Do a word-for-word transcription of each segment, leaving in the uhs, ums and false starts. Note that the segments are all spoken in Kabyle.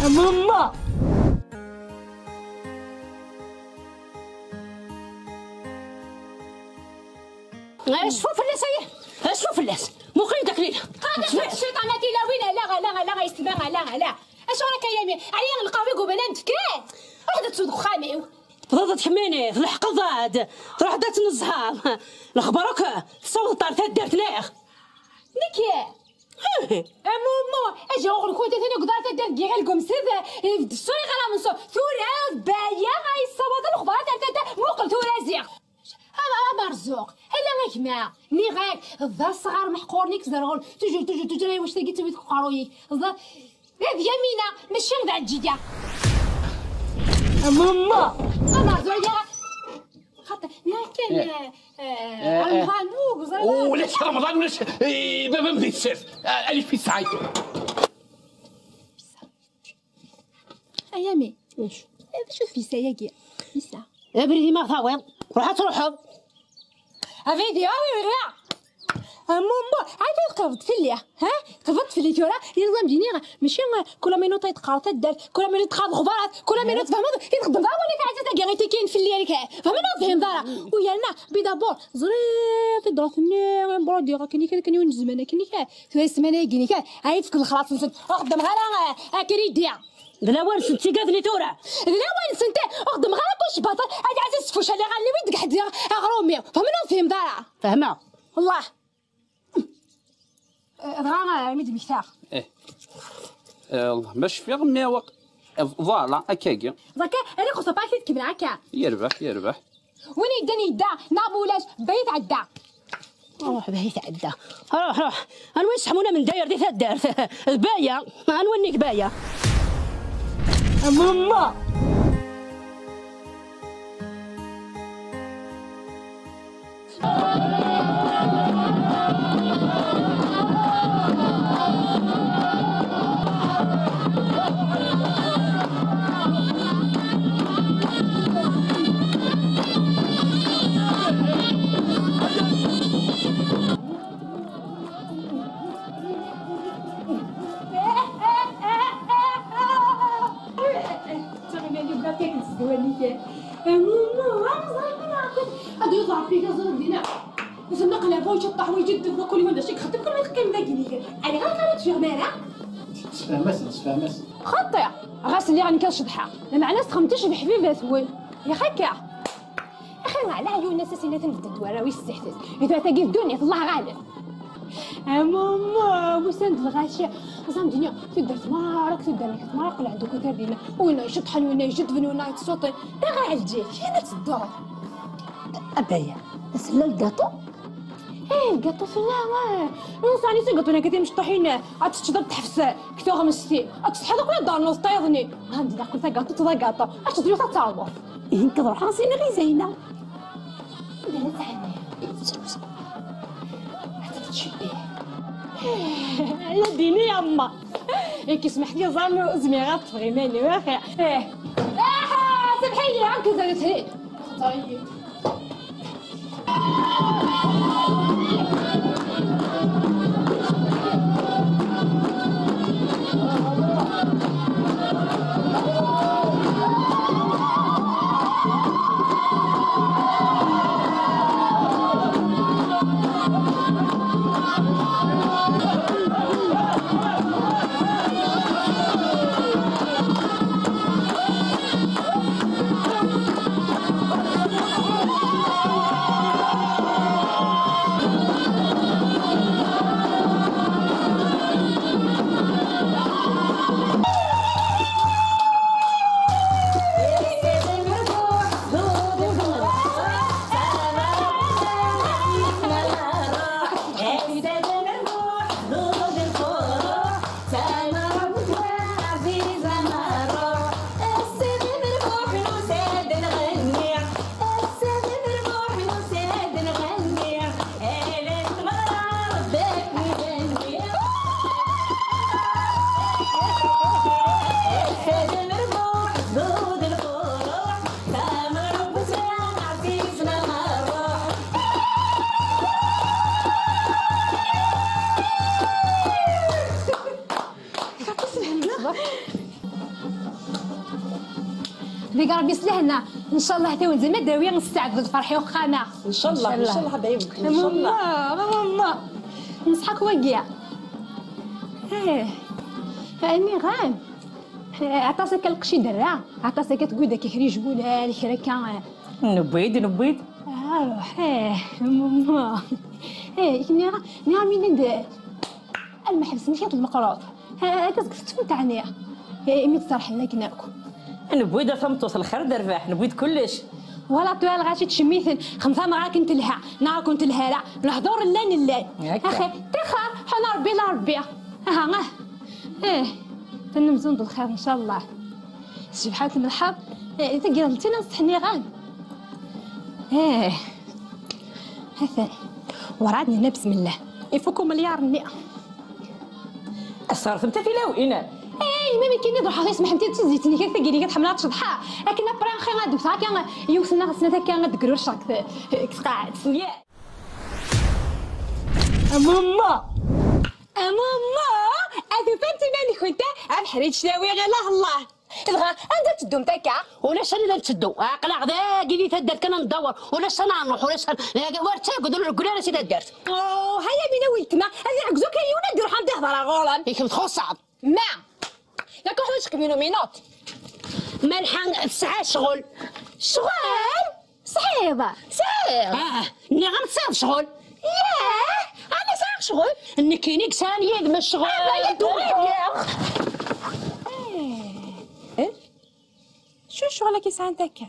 Mama! Acfu fell-as, ay! Acfu fell-as! Muqel-d akken-nni! Qadec cciṭan a tilawin, ala, ala, ala, a yesma, ala, ala! Acuɣer akka a Yami? Ɛni lqahwa i yuban ad d-tekk? Ruḥ ad tettuḍ deg uxxam-iw! Tebḍiḍ-d kemmini, tleḥqeḍ-d, truḥeḍ ad tnezzheḍ. Lexbar akk tessawḍeḍ ɣer taddart, neɣ? Nekk? Ih. A Mumu, ajaɣuɣ-nkent atan deg uḍar taddart deg yiɣil n umsed, ibedd ṣṣur iɣer amenṣur. Tura d Baya ay yessawaḍen lexbar ar taddart, muqel tura ziɣ. A, a Merzuq, ala a gma, nniɣ-ak, d asɣar meḥquren i izerɣen, toujours, toujours, toujours, ay wacc tagi d tawit deg uqerruy-ik. Ẓer, d Yamina, mačči d Ɛelǧiya. A Mama! A Merzuq, ya. Xaṭer, nniɣ kan, eh, eh, eh, Remḍan, ur ẓriɣ ara. Ulac Remḍan, ulac, eh, baba-m di tessirt. Ah, allez, fils, arrête. A Yami, d acu tfisa-agi? Tfisa. Abrid i ma tawiḍ, ruḥ ad truḥeḍ. Abrid i awi ɣriɣ. A Mumu, ɛad ad tqerbeḍ fell-i, ha? Tqerbeḍ fell-i tura, yella d-am-d-iniɣ, mačči, eh, kul minut ay teqqar taddart, kul minut teqqar lexbarat, kul minut tfehmeḍ, i txeddmeḍ ara wala taɛzizt-agi i tekkin fell-i, fehmeḍ ur tfehmeḍ ara. U yerna, bi d'abord, ẓriɣ tidrat-nni, brodiɣ akken i kan, akken i wen-zzman akken i kan. Tura ssmana-agi-nni kan, ay tefkeḍ lexlaṣ-nsent, ur xeddmeɣ ara, eh, akridi. D lawan-nsent tigad-nni tura. D lawan-nsent, eh, ur xeddmeɣ ara kullec baṭel, ad ɛziz sfucaleɣ allen-iw i d-gḥdiɣ aɣrum-iw. Fehmeḍ ur tfehmeḍ ara. Fehmeɣ. Wellah. Eh, dɣa, eh, mi d-mmektaɣ. Eh. Eh, Allah, ma cfiɣ, mi awaq-, eh, voilà, akkagi. Ẓakka, ad ixuṣ apaki tkemmel akka. Yerbeḥ, yerbeḥ. Win yeddan yedda, neɣ ma ulac, Baya yetɛedda. Ruḥ, Baya yetɛedda. Ruḥ, ruḥ. Anwa yesseḥmun amendayer di taddart? D Baya. Anwa nnig Baya? Mama! Ad yuẓ Ṛebbi d aẓref dinna. Zemmeq leɛfu iceṭṭeḥ, wa ijeddeb, wa kul yiwen d acu ixeddem, kul ma teqqim dagi nnig. Ɛni ɣer ara tecfiɣ mara? Sefhem-asen, sefhem-asen. Xaṭi, ɣas lliɣ nekk ad ceḍḥeɣ, lameɛna s txemt icbeḥ baba-twen. Yax akka? Axir, ɛla ɛyun-as asin ad ten-beddent warraw-is s teḥtet. Di tura tagi d ddunit, Allah ɣaleb. Amummu, usan-d lɣaci. Ẓam dini, tuddert mara, tuddert nekk mara, qleɛ-d ukutar dinna. Winna iceṭṭḥen, winna ijeddben, winna yettsuṭi. Da ɣa ɛelǧiɣ, kra ad tedduḍ. A Baya, tella lgaṭu? Eh, lgaṭu tella, eh. Ur sɛani si gaṭu nekk timecṭuḥin, ad teččeḍ ad teḥbes deg tuɣmest-im. Ad tessetḥiḍ akk la d-ternuḍ tayeḍ-nni. Ha, di daqel tagaṭut d agaṭu. Ad tedluḍ ad terwuḍ. Ihi nekk ad ruḥeɣ ad s-iniɣ i Zayna. Anda ara tɛenni? Ad tettcebbiḥ. Ala dini yamma. Yak ismeḥ-d iẓam ur zmireɣ ad ṭṭfeɣ iman-iw, axir. Eh. Aha, samḥ-iyi, ɛawed ad trid. Xeṭṭer-iyi. Deg Ṛebbi s lehna. Ncallah tawenza ma dawi nsteɛd d lferḥ i uxxam-a. Ncallah, ncallah, ncallah, a dayem. Ncallah. Mama, mama. Nṣeḥ-ak wagi. Eh, nniɣ-am. Eh, aṭas akka lqecc i d-terra, aṭas akka tguda akka kra ijbulal, kra akka, eh. Newwi-d, newwi-d. Ah, ruḥ, eh, mama. Eh, nniɣ, nniɣ-am ini-d, eh, a lmeḥbes, mkit lmeqruḍ. Eh, akka zeg tettfent ɛni. Eh, imi d-serḥen akken akk. Newwi-d a tameṭṭut lxir d rrbeḥ, newwi-d kullec. Wala tura lɣaci tcemmiten, xemsa neɣ akken telha, neɣ akken telha la, lehdur llan llan. Akka. Axi, tixer, ḥuna Ṛebbi la Ṛebbi. Aha, ah. Eh, tanna amzun d lxir, ncallah. Sebḥat n lḥeḍ, eh, tagi d tina nsetḥniɣ-am. Eh, ha-t-an. Werɛad nenna besmellah. Ifuk umelyaṛ-nni. Assertem tilawin. Eh, ma mi kini d-ruḥeɣ, ismeḥ-, nti d tizit-nni, kra tagi-nni, kra tḥemmleḍ ad tceḍḥeḍ. Akken après, axi ad d-wteɣ akka, yiwet neɣ snat akka, ad d-gru ccɣel deg tqaɛet. Yeah. A mama! A mama! A tufamt iman-nkent, a leḥriǧ tlawi ɣilah Allah. Dɣa, anda teddumt akka? Ulac anida netteddu. Aql-aɣ dagi di taddart kan ad ndawwer. Ulac ana nruḥ, ulac ana. Ur ttagad, ur reggel ara si taddart. Oh, haya mina weltma, ad iɛegzu kan yiwen ad d-iruḥ ad d-ihḍer ar ɣur-m. Ikem txuṣṣeḍ. Ma! Yak uḥwaǧeɣ-kem inu minut. Malḥa tesɛa ccɣel. Ccɣel? Tesɛiḍ? Sɛiɣ. Ah, nniɣ-am tesɛiḍ ccɣel. Yah, ana sɛiɣ ccɣel. Nekkini i yesɛan yid-m ccɣel. Aba ya d-uɣaleɣ. Eh? Acu ccɣel akka i sɛant akka?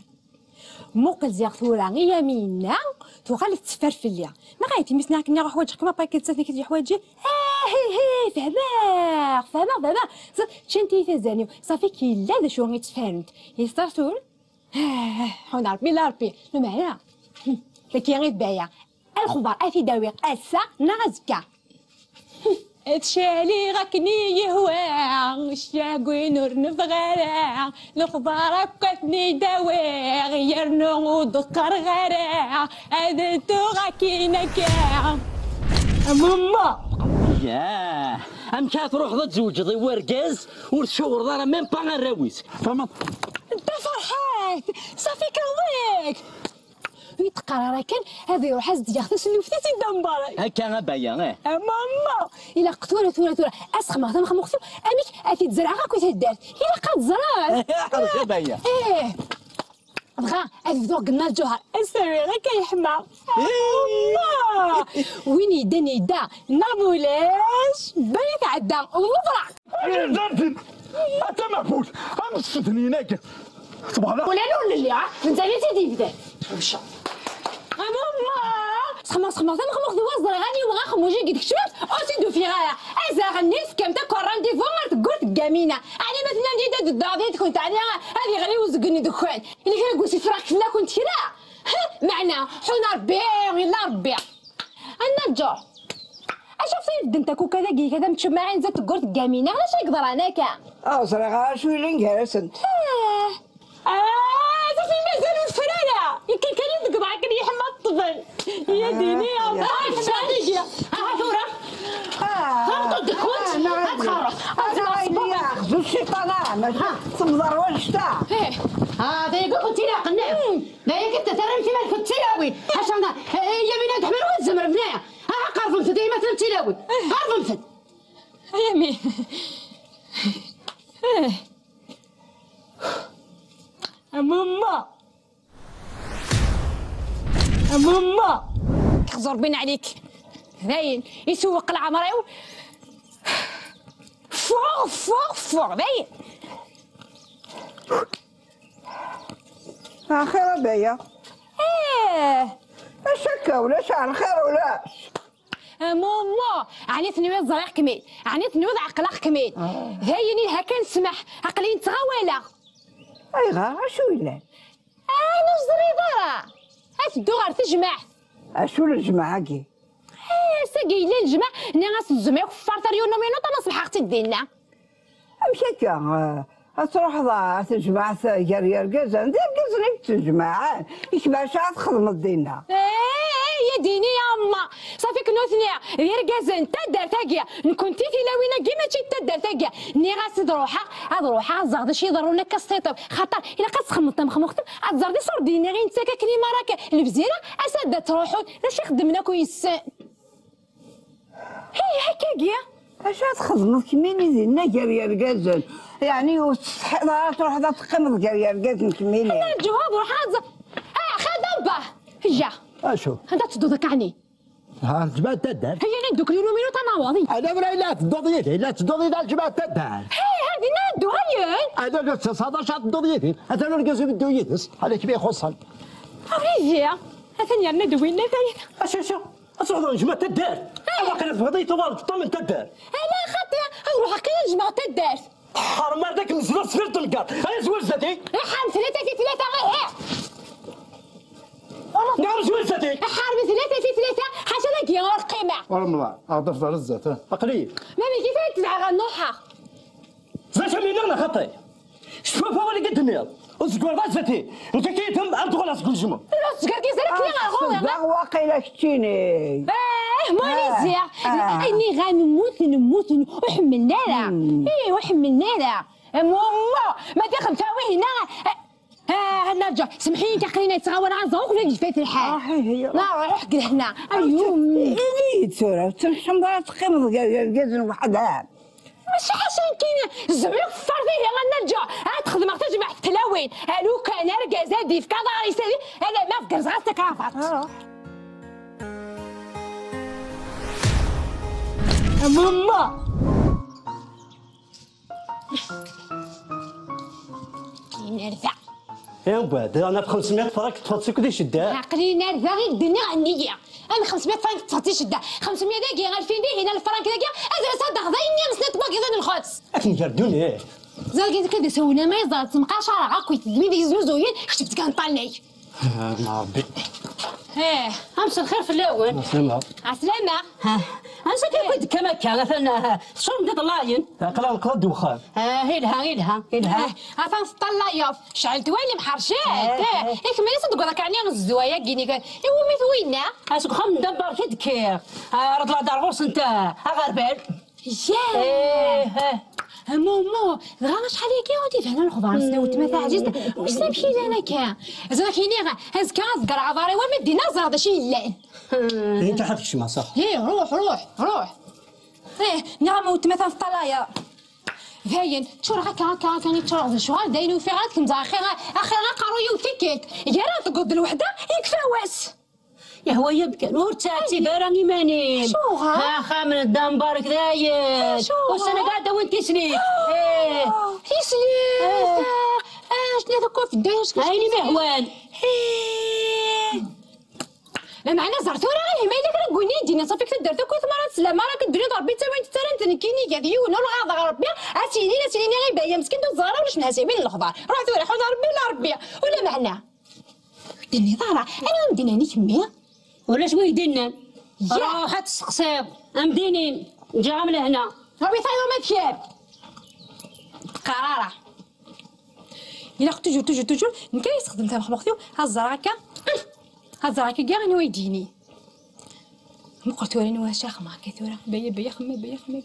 Muqel ziɣ tura i Yamina tuɣal tetteffer fell-i. Neɣ ay timis nniɣ-ak nniɣ uḥwaǧeɣ-kem après akka d-ttafent nekk d-yeḥwaǧi. Ah, hi, hi, fehmeɣ, fehmeɣ, fehmeɣ. Ẓ-, ččant-iyi tazan-iw. Ṣafi killa d acu i ttferrent. Yesṭerṭur. Ah, ḥuna Ṛebbi la Ṛebbi. Lmeɛna, dagi i d baya. Lexbar ad t-id-awiɣ ass-a neɣ azekka. Ttcaliɣ akken i yehwa, ccagwin ur nebɣi ara, lexbar akk ad ten-id-awiɣ, yernu ur d-qqareɣ ara, ad dduɣ akkin akka. A mama! Yah! Amek ara truḥeḍ ad tzewǧeḍ i wergaz ur tcawreḍ ara même pas arraw-is? Tfehmeḍ? Dda Ferḥat! Ṣafi kerḍik! Ur yi-d-qqar ara kan, ad iruḥ ad s-d-geɣ tasluft-is i Dda Mbarek. Akka a baya, eh. A mama! Ilaq tura, tura, tura, ad sxemmeɣ tamexmuxt-iw, amek ad t-id-zerɛeɣ akk i taddart. Ilaq ad ẓren. Ḥerk a baya. Eh. Dɣa, ad bduɣ deg Nna Lǧuher. Ad s-awiɣ akka yeḥma. Ih. A mama! Win yeddan yedda, neɣ ma ulac, baya tɛedda, ḍefreɣ. Ay, atan, atan mehbul, am ssednin-agi. Subhanallah. Ula ur nelli, ha? D netta i tt-id-yebdan. A mama! Sxemmeɣ, sxemmeɣ tamexmuxt-iw, ẓriɣ aniwa axemmuj i d-kecmeɣ, ur tt-id-ufiɣ ara. Azaɣ-nni tefkamt akk rendez-vous ɣer tewwurt n Gamina. Ɛni ma tennam-d ad dduɣ yid-kent, ɛni ad iɣli uzgen deg-kent? Yella kra n usifraq fell-akent kra? Ha, meɛna, ḥuna Rebbi, yella Rebbi. A Nna Lǧuher, acu ɣef ay beddent akk akka dagi, akka d ameččem ma ɛin zdat tewwurt n Gamina, d acu ay yeḍran akka? Ah, ur ẓriɣ ara acu yellan gar-asent. Ah. Ah, d acu mazal ur tefra ara? Ikken kan i degḍeɣ akken yeḥma ṭṭbel. Ya dini, ya ah, ṭṭbel. Ah, tura. Ah. Tameṭṭut deg-went, ah, ad txerref. Ah, ad txerref. Xzu cciṭan, ah, maca temḍer wannect-a. Eh. Ah, d ayagi i kent-ilaqen, neɣ? Hmm. D ayagi i terramt iman-nkent d tilawin. Ḥaca, eh, Yamina d Ḥmed ur tzemrem, neɣ? Ah, qerrbemt-d, ay ma tellam d tilawin. Eh. Qerrbemt-d. Ay, a mmi. Eh. A mama. A mama. Xẓur bin ɛlik. Dayen, isewweq leɛmer-iw. Fuɣ, fuɣ, fuɣ, dayen. Axir a baya. Eh. Acu akka, ulac ar lxir ulac? A mama, ɛni tenwiḍ ẓriɣ-kem-id? Ɛni tenwiḍ ɛeqleɣ-kem-id? Ah. Dayen, ilha kan ssmaḥ, aql-i nettɣawaleɣ. Ayɣer? Acu yellan? Ah, ur teẓriḍ ara. Ad teddu ɣer tejmaɛt. Acu lejmaɛ-agi? Eh, ass-agi yella lejmaɛ, nniɣ-as zzem akeffar tar yiwen uminuṭ, ama ṣebḥeɣ-tt-id dinna. Amek akka? Eh, ad truḥeḍ ɣer tejmaɛt gar yergazen? D irgazen i yettejmaɛen. Ikbac ad txedmeḍ dinna. Eh, akka d-ini a mma. Safi k nutni d irgazen n taddart-agi. Nekkenti tilawin-agi mačči d taddart-agi. Nniɣ-as ad ruḥeɣ, ad ruḥeɣ ad ẓreɣ d acu iḍerrun akka s tiṭ-iw. Xaṭer ilaq ad txemmeḍ tamexmuxt-im, ad tẓreḍ iṣurdiyen i ɣ-nettak akken i Maroc, Lbzira, ass-a ad d-truḥeḍ. D acu i xeddmen akk yes-sen? Hey, hakkagi? Acu ad txedmeḍ kemmini dinna gar yergazen? Yeɛni ur tsetḥiḍ ara ad truḥeḍ ad teqqimeḍ gar yergazen kemmini? Anda lǧuhad ruḥ ad... Ah, xadam bah! Ija! Acu? Anda tedduḍ akka ɛni? Ha, lǧemɛa n taddart. Hey, ana ddukel inu minu tanawaḍi. Ana bra illa tedduḍ yid-i, illa tedduḍ yid-i lǧemɛa n taddart. Hey, ha dinna dduɣ ayen! Ana la tettasaḍ acu ad tedduḍ yid-i? Atan urgaz ibeddu yid-s, ala kem ixuṣṣen. Awlidi! Atan yerna-d winna tayen. Acu, acu? Ad truḥeḍ ɣer jmaɛ taddart? Waqila tebɣiḍ ad yi-tuɣaleḍ d ṭṭam n taddart. Ala xaṭi, ad ruḥeɣ kan ad jmeɣ taddart. Ḥerm ar d akken nezdeɣ sfir temgerḍt. Ay azwir zdat-i. Iḥerm tlata fi tlata, ihi. Neɣ ar azwir zdat-i. Iḥerm tlata fi tlata, ḥaca dagi ur qqimeɣ. Remḍan, aɣ-d-af ɣer zdat, ha? Aql-iyi. Ma dagi tura tebɛeɣ ad nuḥeɣ. Ẓer acu am-yenniɣ neɣ xaṭi? Cfaf awal i k-d-nniɣ. Ur tzegreḍ ara zdat-i. Nekk akka yid-m ar d-uɣaleɣ seg ulejma. Ur ttgergiz ara kni ɣer ɣur-i. Ssbeɣ waqila keččini. Eh, mani ziɣ. Nniɣ-am mmuten, mmuten, ur ḥemmlen ara. Ih, ur ḥemmlen ara. Mumma, ma d ixemsa wihin-a. Ah, Nna Lǧuh, semḥ-iyi kan, aql-i la ttɣawaleɣ aẓru, ur yefat lḥal. Ah, hi, hi. Ruḥ deg lehna. Ayu. Ini-yi-d tura, ur tettnekcmeḍ ara teqqimeḍ deg irgazen weḥd-m. Mačči ḥaca nekkini, zzem ikeffar dihi a Nna Lǧuh, ad xedmeɣ tajmaɛt n tlawin. A lukan argaz ad yefk aḍar-is, alamma tgerrzeɣ-as takravat. Ah. Mumma! Aql-i nerda. Iwwa, d xemsemya frank teṭṭfeḍ-tt akk di ccedda. Aql-i nerda i d-nniɣ nniya. Am xemsemya frank teṭṭfeḍ-tt di ccedda. Xemsemya dagi, alfin dihin, alef frank dagi, ad rseɣ daɣ d ayen nniɣ snat n wagiḍen n lxebs. Ad ten-ger ddunit. Ẓer gidek ad isawlen ma yeẓra ttemqacareɣ akkit d wid yeznuzuyen, kečč btgan ṭalnay. Ah, ma Rebbi. Eh, amselxir fell-awen. Ɛeslama. Ɛeslama. Ha, ansa akka i d-tekkam akka? Atan, ah, teččurem d iḍellayen. Aql-aɣ neqḍa-d wexxam. Ah, ilha, ilha, ilha. Eh, atan teṭṭallayeḍ. Cɛel twali mḥercet. Eh, eh. Eh, ikemmel-as deg uḍak ɛni zzwa-agi-nni. Iwumi-t winna? Ah, seg uxxam n Dan Barka i d-kkiɣ. Ah, reḍleɣ-d ar ɣur-sent, ah, aɣerbal. Yah! Eh, eh. A Momo, dɣa acḥal-agi ur d-iban lexbar-nsen i weltma taɛzizt, wissen amek i llan akka. Ẓriɣ iniɣ, azekka ad ddreɣ aḍar-iw armi d dinna ad ẓreɣ d acu yellan. Ihi ttruḥ ad kecmeɣ, ṣaḥ? Hi, ruḥ, ruḥ, ruḥ. Ih, nniɣ-am a weltma-tneɣ teṭṭalayeḍ. Dayen, ččureɣ akka, akka, akka, i ččureɣ d lecɣal, dayen ufiɣ ad kemzeɣ axir, axir aqerruy-iw tikkelt. Gar-aɣ teggeḍ d lweḥda, yekfa wass. Yehwa-yam kan, ur ttɛettib ara iman-im. Acuɣer? Axxam n Dda Mbarek d ayes. Acuɣer? Ussan-agi ad d-awin tislit. Eh. Tislit? Eh. Ah, ah, acu-nni akk ur tedda, acu-nni ayen i m-ihwan. Eh. Lameɛna ẓer tura, ihi ma yella kra n win i d-yenna ṣafi deg taddart akk i tmara teslam ara, akka ddunit d Rebbi ttawin-tt ara nekkini gar d yiwen, ur ɣaḍeɣ Rebbi, ad s-yini, ad s-yini i Baya meskin ur teẓra ara ulac nhas-iw i n lexbar. Ruḥ tura, ḥuza Rebbi ila Rebbi. Ulameɛna. Ur d-tenniḍ ara. Anwa i m-d-yennan i kemmi? Ulac wi yi-d-yennan. Ya. Ruḥ ad testeqsiḍ. Am dinin. Ǧǧiɣ-am lehna. Awi tayeḍ ma d kemm. Teqqar ara. Ilaq toujours, toujours, toujours, nekk ay yesxedem tamexmuxt-iw, ad ẓreɣ akka, ad ẓreɣ akka, giɣ anwa i d-yini. Meqqer tura anwa acu axemma akka tura. Baya, baya, xemma, baya, xemma.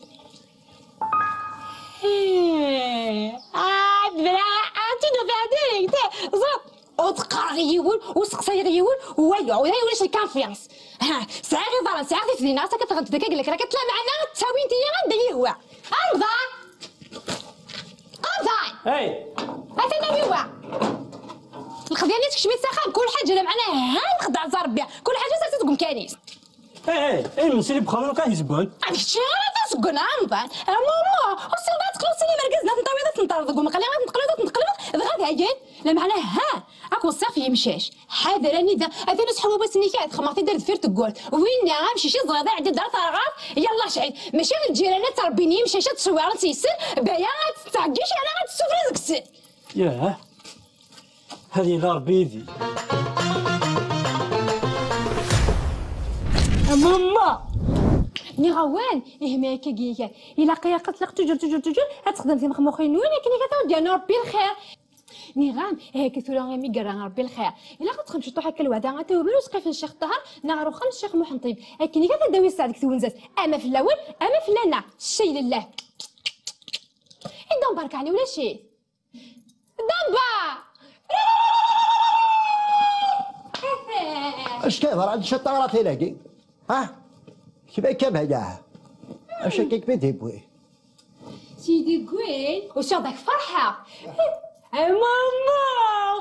Eh, ah, bla, ah, tu dois faire direct, ẓer. Ur d-qqareɣ i yiwen, ur sseqsayeɣ yiwen, wayeɣ, ula ulac lkanfyans. Ha, sɛiɣ iḍarren, sɛiɣ tifdin, ɣas akka tɣent deg aglek, raket lameɛna ttawint-iyi anda yihwa. Amḍan! Amḍan! Hey! Atan am yiwa! Lxedya-nni tekcem-itt s axxam, kul ḥaǧa, lameɛna ha nxeddeɛ ẓer Rebbi, kul ḥaǧa sers-itt deg umkan-is. Eh, eh, eh, imensi deg uxxam-inu kan yezbun. Ad kečč ara d azeggun, a Remḍan. A Mumu, ur tessineḍ ad teqliḍ sin imergazen, ad ten-tawiḍ, ad ten-terreḍ deg umeqli, ad ten-teqliḍ, ad ten-teqliḍ, dɣa dayen. Lameɛna, ha, ad k-weṣṣiɣ f yemcac. Ḥader anida, atan useḥwawas-nni kan, txemmeɣ-t-id ar deffir tewwurt. Winna, amcic i ẓriḍ iɛeddi-d ar terɣart, yalla cɛid. Mačči d lǧiran ad ttrebbin yimcac, ad ttṣewwiren s yessen, baya ad tettɛeggic, yerna ad tessufri deg-sen. Yah. Ad yili Rebbi yid-i. Mumma! Nniɣ-awen, ihi ma akka giga, ilaq-iyi ad qettleɣ toujours, toujours, toujours, ad texdem timexmuxin-nwen akken i ɣ-ad awen-d-yernu Rebbi lxir. Nniɣ-am, eh, akka tura imi yerra Rebbi lxir. Ilaq ad txedmem ciṭuḥ akka lweɛda, ad tawim ur sqif n Ccix Ṭaher, neɣ ar uxxam n Ccix Muḥend Ṭṭyeb. Akken i ad dawi sseɛd deg twenza-s, ama fell-awen, ama fell-aneɣ. Ccay lillah. I Dan Barka, ɛni ulac-it? Dan Ba! Acu-k-, yeḍran-d ciṭ ara tilagi? Ha? Kif akka baya? Acu akka kif i d-yewwi? Sidi Gwin, usiɣ-d ad k-ferḥeɣ. A mama!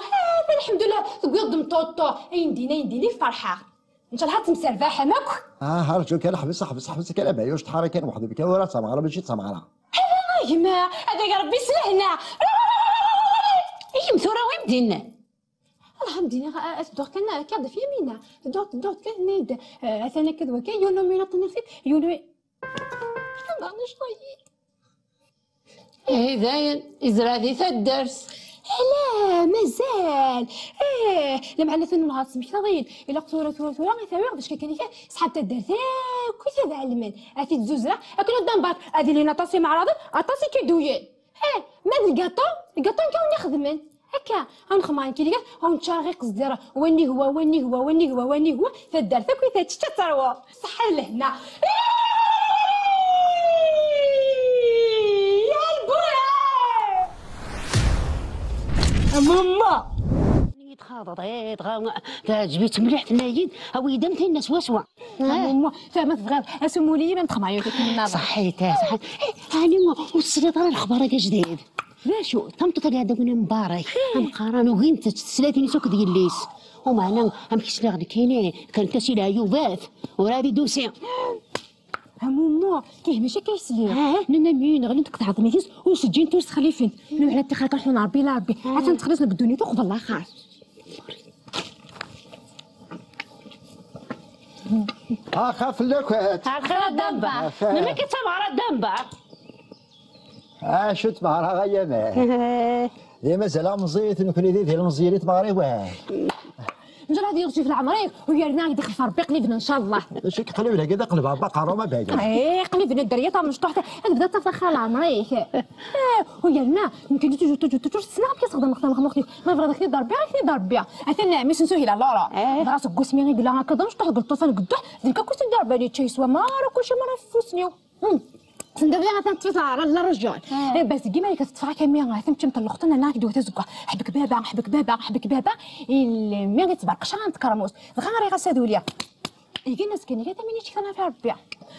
Ha, lḥemdullah, tewwiḍ-d mṭuṭṭu. Ayen din, ayen din, i ferḥeɣ. Ncallah ad temserbaḥem akk. Ah, rǧu kan, ḥbes, ḥbes, ḥbes kan, a Bayuc, ttḥara kan weḥd-m kan, ur d tameɣra, mačči d tameɣra. A gma, ad ag Rebbi s lehna. Ikem tura wim din. Alhamdulillah, a, a, tedduɣ kan, a, kan ɣef Yamina. Tedduɣ, tedduɣ kan, tenna-yi-d, a, atan akka d wakka, yiwen umilaṭ nafit, yiwen u-, Ḥemmleɣ nicwayi. Ihi dayen, izreɛ di taddart. Ala, mazal. Eh, lameɛna atan nehar tesmektaḍ-iyi-d. Ilaq tura, tura, tura, i tawiɣ d acu kan kan, sḥab taddart akk i ad ɛelmen. A t-id-zuzreɣ, akken ad d-ambar. Ad ilin aṭas imeɛraḍen, aṭas ikaduyen. Eh, ma d lgaṭu, lgaṭu nekk ad wen-ixedmen. Akka, ad nexmar nekk, ad wen-ččareɣ iqezdiren. Wanig wa, wanig wa, wanig wa, wanig wa, taddart akk i tečč, ad terwu. Ṣṣeḥḥa d lehna. Ya lbura! A mumma! Txaḍeḍ, eh, dɣa teɛǧeb-itt mliḥ, tenna-yi-d, awi-yi-d am tinna swaswa. A mumma, ta ma tebɣiḍ, asumuli ma nexmar yiwet akken nniḍen. Ṣaḥḥit, eh, ṣaḥḥit. Eh, ɛni ur tesliḍ ara lexbar-agi ajdid? D acu? Tameṭṭut-agi iɛedda win Mbarek. Amqaran ugint-tt teslatin-is akked yelli-s. Umeɛna, amek sliɣ nekkini, kkren-as i leɛyubat, ur ɛad i d-tusi. A mummu, kih mačči akka i sliɣ. Nnan am yiwen ɣlint deg tɛeḍmit-is, ur seǧǧint ur sexlifent. Nnan ḥna ttixer kan ḥun Rebbi ila Rebbi. Atan ttxelliṣen deg ddunit uqbel laxert. Axa fell-akent. Ar xir a Damba. Ar xir. Melmi akka d tameɣra a Damba? Acu d tmeɣra a Yaman? Di mazal-aɣ meẓẓiyit, nekkni d ilmeẓyen i tmeɣriwin. Ncallah ad yeɣzif leɛmer-ik, u yerna ad k-d-ixlef Rebbi iqliben, ncallah. Acu k-iqliben, agi d aqleb Ɛebba Qerrum a Bayu? Eh, iqliben a dderya tamecṭuḥt, ad bda ṭṭafeɣ xir leɛmer-ik. Eh, u yerna, nekkni toujours, toujours, toujours ssneɣ amek ad xedmeɣ tamexmuxt-ik. Ma bɣiɣ ad k-t-id-rebbiɣ, ad k-t-id-rebbiɣ. Atan ɛemmi-s n Suhila Laura. Eh. Dɣa seg wasmi i yella akka d amecṭuḥ deg lṭufan deg dduḥ, d nekk akk i s-id-irebban, yečča yeswa, ma ara kulci, ma ara f ufus-nni. Hmm. Sendadiya atan tettfit la rejal. Eh, bas deg iman-ik tettfeɣ akka mi atan ččem telluxten, nna ak-d-wet azeggaɣ. Ḥbek baba, ḥbek baba, ḥbek baba. Ilmi i tberqec ara n tkermust. Dɣa ɣriɣ-as ad uliɣ. Igan asken, iga tamini čektan ɣef Rebbi.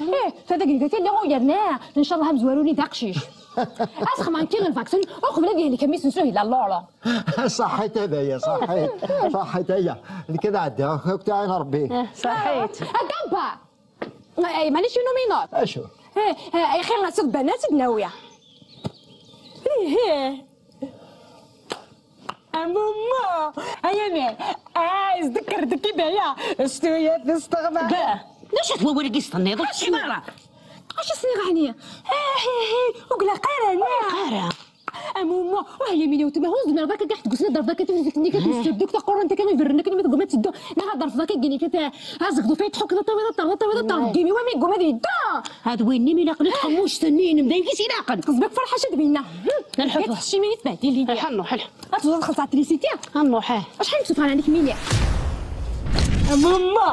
Eh, tada gilga tili u yerna, ncallah amezwaru-nni d aqcic. Asxem anki n lvaksin, uqbel ad yehlek mmi-s n Suhila Laura. Ṣaḥḥit a Daya, ṣaḥḥit. Ṣaḥḥit aya. Nekk ad ɛeddiɣ, akk ttɛin Rebbi. Ṣaḥḥit. A Damba! Ay, maɛlic, inu minor. Acu? Eh, eh, ay, xir n asad banat ad nawi. Ih, ih. A mummu, ay aman, ah, izdekker deg idaya, s tuyat, s teɣma. Ba, d acu-t wawal-agi s-tenniḍ? Ur tesɛiḍ ara. Acu s-nniɣ ɛni? Eh, eh, eh, ur glaq ara, neɣ? Ara. A mummu, wah, Yamina, weltma, ur zmireɣ akka ad ḥeggsen ad d-rfeḍ akka tifizit-nni kan tesserduk taqurrant kan iberren akken mi tegguma ad teddu. Neɣ ad d-rfeḍ akka gini kan azegḍuf ay tḥukkeḍ ad tawiḍ ad taɣeḍ ad tawiḍ ad taɣeḍ deg imi wami yegguma ad yeddu. Ad win-nni mi ilaq lqemmuct-nni inem d ayeg i s-ilaqen. Tqezbek ferḥ acu d winna. Lḥut. Tḥecci mini tbehdilin. Ḥannu, ḥannu. Ad tewweḍ xelṣ trisiti. Ḥannu, ḥannu. Acḥal n tufan ɛni kmini? A mummu.